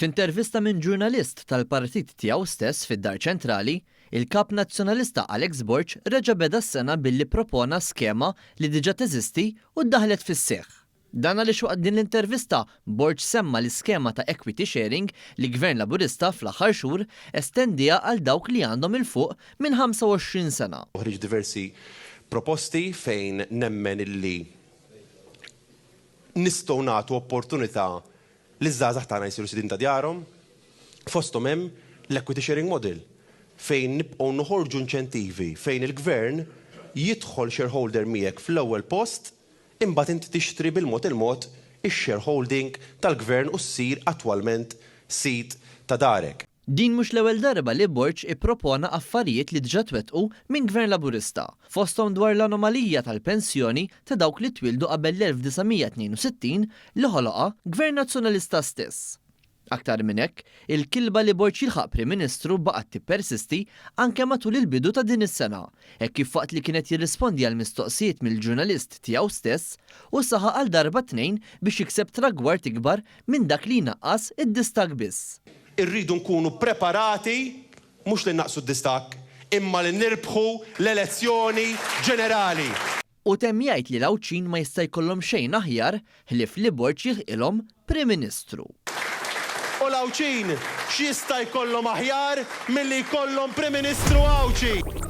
F'intervista minn ġurnalist tal-partit tiegħu stess fid-Dar Ċentrali, il-Kap Nazzjonalista Alex Borg reġa' beda s-sena billi ppropona skema li diġà teżisti u ddaħħlet fis-seħħ. Dan għaliex waqt din l-intervista Borg semma l-iskema ta' equity sharing li Gvern Laburista fl-aħħar xhur estendiha għal dawk li għandhom 'il fuq minn 25 sena. Ħriġt diversi proposti fejn nemmen illi nistgħu nagħtu opportunità liż-żgħażagħ tagħna jsiru sidien ta' djarhom. Fosthom hemm l-equity sharing model fejn nibqgħu noħorġu inċentivi fejn il-Gvern jidħol shareholder miegħek fl-ewwel post imbagħad inti tixtri bil-mod il-mod ix-shareholding tal-Gvern u ssir attwalment sid ta' darek. Din mhux l-ewwel darba li Borg ippropona affarijiet li diġà twettqu minn Gvern Laburista, fosthom dwar l-anomalija tal-pensjoni ta' dawk li twieldu qabel l-1962 li ħoloqha Gvern Nazzjonalista stess. Aktar minn hekk, il-kilba li Borg jilħaq Prim Ministru baqgħet tippersisti anke matul il-bidu ta' din is-sena, hekk kif waqt li kien qed jirrispondi għal mistoqsijiet mill-ġurnalist tiegħu stess, hu saħaq għal darba tnejn biex jikseb tragward ikbar minn dak li jnaqqas id-distakk biss. Irridu nkunu preparati mhux li nnaqqsu d-distakk, imma li nirbħu l-elezzjoni ġenerali. Hu temm jgħid li l-Għawdxin ma jista' jkollhom xejn aħjar ħlief li Borg jilħqilhom Prim Ministru. U l-Għawdxin x'jista' jkollhom aħjar milli jkollhom Prim Ministru Għawdxi?